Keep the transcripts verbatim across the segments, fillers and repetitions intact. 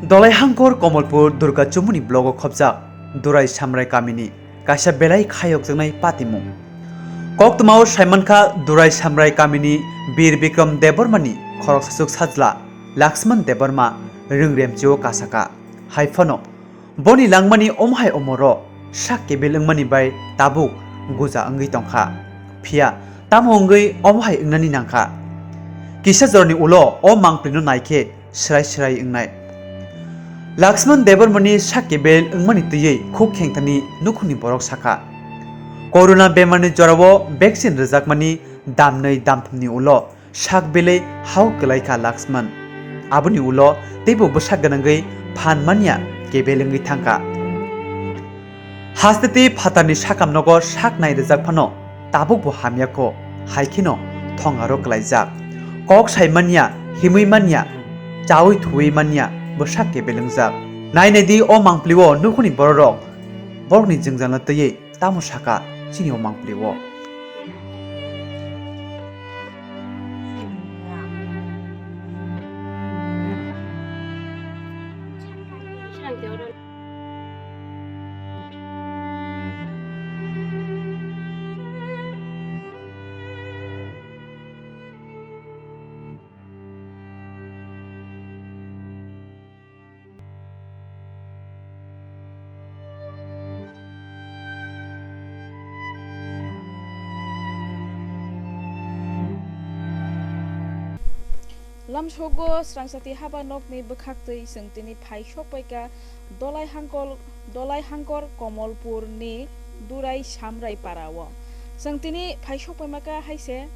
Dolaihangkor Komolpur Durga Chumuni blogo khopjak Durai Samrai kamini kaisa belai khayokjaknai patimung. Koktwmao saimankha Durai Samrai kamini Bir Bikram Debbarmani khoroksachuk sajla Laxman Debbarma rwngremchio kasaka. Haiphano boni langmani omohai omoro sak kebil wngmani bai tabuk guja wngwi tongkha. Phiya tamo wngwi omohai wngnani nangkha? Kisa jorani ulo o mangpilino naikhe srai srai wngnai. Laxman Debbarmani sak kebil wngmani twiwi khuk khengthani nukhungni borok sakha. Corona bemarni jorao vaccine rwjakmani damnwi damthumni ulo sak belai hao kwlaikha Laxman. Aboni ulo teibo bwsak gwnangwi phan manya kebil wngwi thangkha. Haste tei phatarni sakam nogo sak nai rwjak phano tabukbo hamya kho, hai kheno thongaro kwlaijak. Kok sai manya, himwi manya, chaui thuwi manya bwsak kebil wngjak. Nai nai di o mangpilio nukhungni bororok borokni jwngjalno twiwi tamo saka chini o mangpilio. Lamsogo srangsati haba nokni bwkhaktwi chwng tini phai sokpaikha Dolai Hangkol, Dolai Hangkor Komolpurni Durai Samrai Parao. Chwng tini phai sokpaimakha haise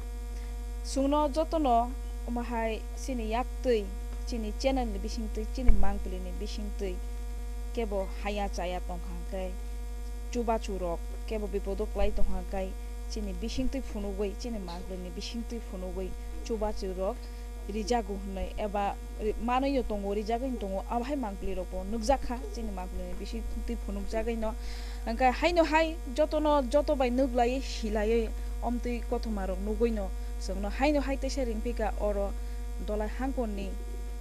chwngno jotono omohai chini yaktwi, chini channel ni bisingtwi, chini mangpili ni bisingtwi kebo haya chaya tongkha hwnkhe, chubachu rok kebo bipodo kwlai tongkha hwnkhe, chini bisingtwi phunugwi, chini mangpili ni bisingtwi phunugwi chubachu rok rijago hwnwi eba ri-, manwi no tongo, rijagwi no tongo, abo hai mangpili rok bo nukjak kha, chini mangpili ni bisingtwi phunukjagwi no. Hwnkhe haino hai jotono, joto bai nuklaiwi, silaiwi, omtwi kothoma rok nugwi no chwngno haino hai teisa ringphika oro Dolai Hangkor ni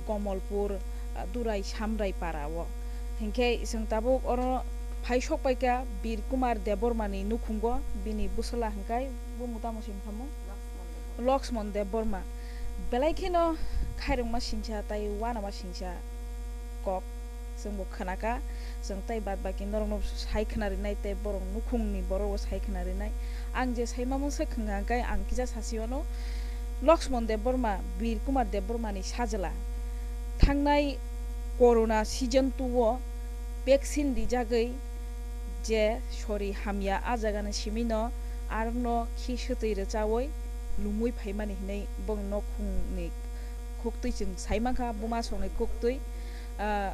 Komolpur, ah, Durai Samrai Parao. Hinkhe chwng tabuk oro phai sokpaikha Bir Kumar Debbarma ni nukhungo, bini bwsala hwnkhe bumung tamo se wngkha mo? Laxman Debbarma. Belai kheno khairokma singsa tei uanama singsa kok chwngbo khwnakha. Chwng tei bad baki norokno sai khwna rinai tei borok nukhungni borokbo sai khwna rinai. Ang je sai mamung se khwngkha hwnkhe ang kisa sasi wano Laxman Debbarma, Bir Kumar Debbarmani sajla thangnai corona season two o vaccine rijagwi je sori hamya, a jagani simino arokno khi swtwi rwchaui lumui phaimani hinwi bong nokhungni khuktwi chwng sai mankha, buma songni khuktwi. Ah,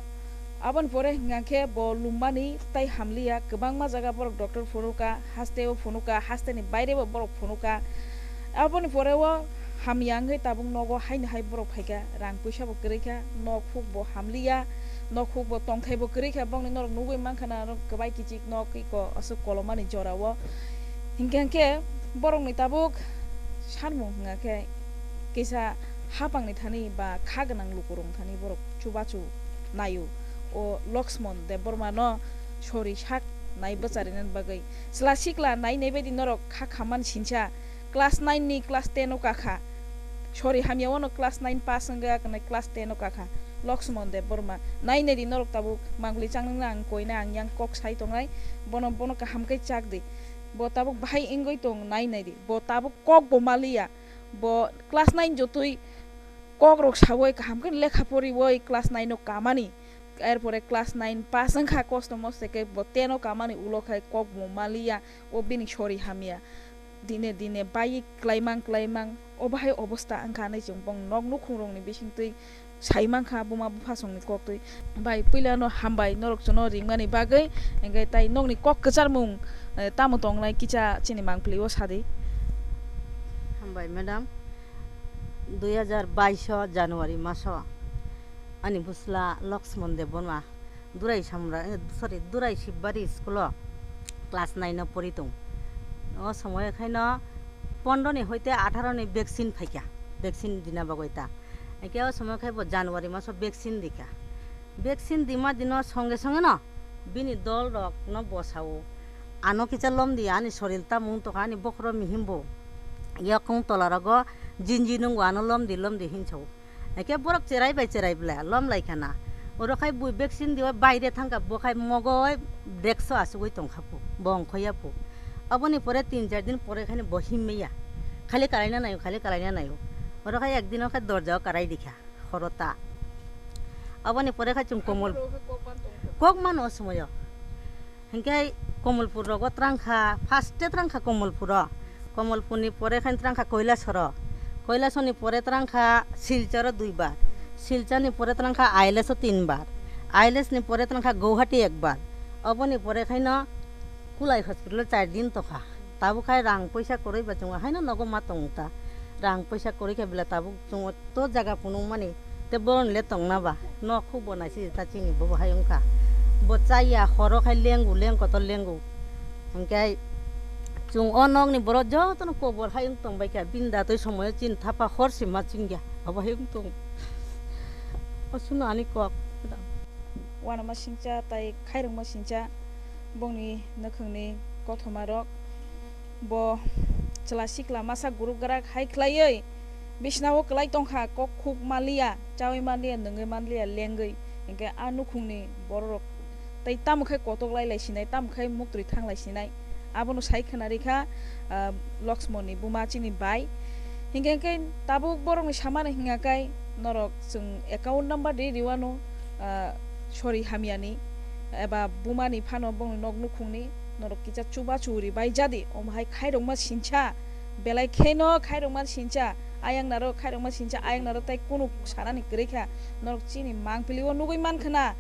aboni pore hwnkha khe bo lummani tai hamliya, kwbangma jaga borok doctor phunukha, hasteo phunukha, hasteni bairebo borok phunukha. Aboni pore o hamya wngwi tabuk nogo haino hai borok phaikha, rang puisa bo kwrwi kha, nok huk bo hamliya, nok huk bo tongthai bo kwrwi kha, bongni norok nugwi mankha na, aro kwbai kichik nok iko aswk kolomani jorao. Hinkhe hinkhe borokni tabuk sanmung hwnkha khe kisa hapangni thani ba kha gwnang lukurokni thani borok chubachu naio. O Laxman Debbarma no sori sak nai bwcharinani bagwi chwla sikla nai nai baidi norok kha khammani sinsa. Class nine ni class ten o kakha. Sori hamya wano class nine pass wngwi akhwnai class ten o kakha. Laxman Debbarma. Nai nai di norok tabuk mangli changnang na ang koina ang yang kok sai tongnai. Bono, bono kaham khe chak di. Bo tabuk bahai wngwi tong nai nai di. Bo tabuk kok bo maliya. Bo class nine jotwi kok rok sawi kaham khe lekha poriwi class nine o kamani. Erpore class nine pass wngkha kosto mosto khe bo ten o kamani ulo khai kok bo maliya. O bini sori hamya. Dine dine bai klaimang klaimang o bahai obosta wngkha hinwi chwng bong nok nukhung rokni bisingtwi sai mankha buma buphasongni koktwi. Bai puilano hambai norok chwngno ringmani bagwi, hwnkhe tai nokni kok kwcharmung, eh, tamo tongnai kisa chini mangpili o sadi. Hambai madam, dui hajar bais o January maso ani bwsla Laxman Debbarma Durai Samra, eh, sorry, Durai Shibari school o class nine o pori tong. O somoy khaino pondro ni hoite atharo ni vaccine phaikha, vaccine dina bagwi ta. Hwnkhe o somoy khai bo January maso vaccine dikha. Vaccine dima dino songe songe no bini dol rok no bosao. Ano kisa lomdi ani soril tamung tokha ani bokhoro mihimbo. Yakung tola rogo jinji nungo ano lomdi lomdi hinsao. Eke borok cherai bai cherai bla lom lai khana. Oro khai bui vaccine diwa baire thangka bo khai mogoi dekso asugoi tongkha pu. Bo ongkhoya pu. Aboni pore tin char din pore khai bo himmeya. Khali kalaina nayo, khali kalaina nayo. Oro khai ekdin khai dorja karai dikha. Khorota. Aboni pore khai chwng Komol kok mano o sumayo. Hinkhe Komolpur rogo twrangkha, first e twrangkha Komolpuro. Komolpurni pore khai twrangkha Koilasoro. Koilasoni pore twrangkha Silcharo duibar. Silchani pore twrangkha Aileso tinbar. Ailesni pore twrangkha Guwahati ekbar. Oboni pore khaino Kulai hospital o char din tokha. Tabuk khai rang poisa kwrwi ba chwng haino nogo ma tong ta. Rang poisa kwrwi khe bela tabuk chwng to jaga phunukmani, te boroni le tongna ba, nok khuk bo naisi ta chini bo bo hai wngkha. Bo chaya, horo khai lengu, leng kotor lengu. Hingkhe chwng o nokni borok jotono kobor hai wng tong bai kha, bini datwi somoyo chini thapa hor se ma chwngya, abo hai wng tong. Aswkno ani kok. Wanama singcha tai khairokma singcha, bongni nwkhwngni kothoma rok. Bo chwla sikla masa guruk grak hai khlaiwi bisnao kwlai tongkha, kok khuk manliya, chawi manliya, nungwi manliya, lengwi. Hinkhe a nukhungni bororok tei tamo khe kotok lai lai sinai, tamo khe muktwi thang lai sinai. Abono sai khna rikha, ah, Loksmonni buma chini bai. Hinkhe khe tabuk borokni samani hingya kai norok chwng account number ri riwano, ah, sori hamyani eba bumani phano bongni nok nukhungni norok kisa chubachu ri bai jadi, omo hai khairokma sincha, belai kheno khairokma sincha, ayang naro khairokma sincha, ayang naro tai kunu sanani kwrwi kha, norok chini mangpili o nugwi mankha na,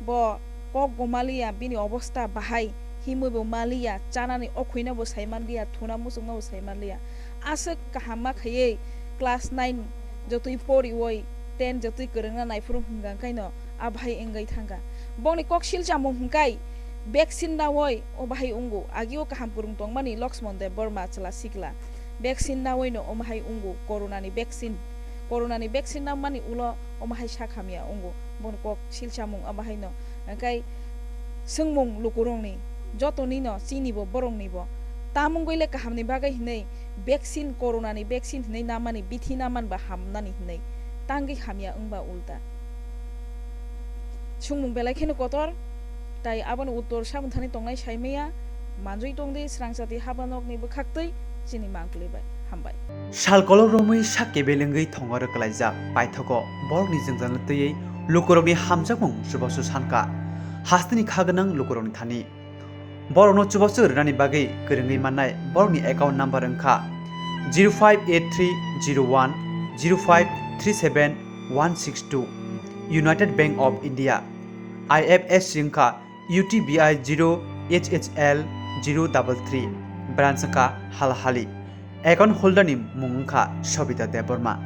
bo kok bo maliya, bini obosta bahai himwi bo maliya, chanani okhuina bo sai manliya, thuna muchungma bo sai manliya, aswk kaham ma khaiwi class nine jotwi poriwi ten jotwi kwrwngna naiphuru hwnkha khaino a bahai wngwi thangkha. Bongni kok silchamung hwnkhe vaccine nawi o bahai wngo, agio kaham kwrwng tongmani Loksmon Debbarma chwla sikla. Vaccine nawino omo hai wngo, corona ni vaccine. Corona ni vaccine nammani ulo omo hai sak hamya wngo. Boni kok silchamung omo haino. Hwnkhe swngmung lukurokni, jotonino chinibo boroknibo. Tamungwi le kahamni bagwi hinwi vaccine, corona ni vaccine hinwi nammani, bithi nammani ba hamnani hinwi tangwi hamya wngba ulta. Swngmung belai kheno kotor, tai aboni uttor samunthani tongnai saimaya, manjui tongdi srangchati habanokni bwkhaktwi chini mangpili bai. Hambai. Sal kolok romwi sak kebel wngwi thongoro kwlaijak paithogo borokni jwngjal twiwi lukurokni hamjakmung chubachu sankha hasteni kha gwnang lukurokni thani. Borokno chubachu rwnani bagwi kwrwngwi mannai borokni account number wngkha zero five eight three zero one zero five three seven one six two, United Bank of India, I F S C wngkha U T B I zero H H L zero double three, branch wngkha Halahali. Account holder ni mung wngkha Sobita Debbarma.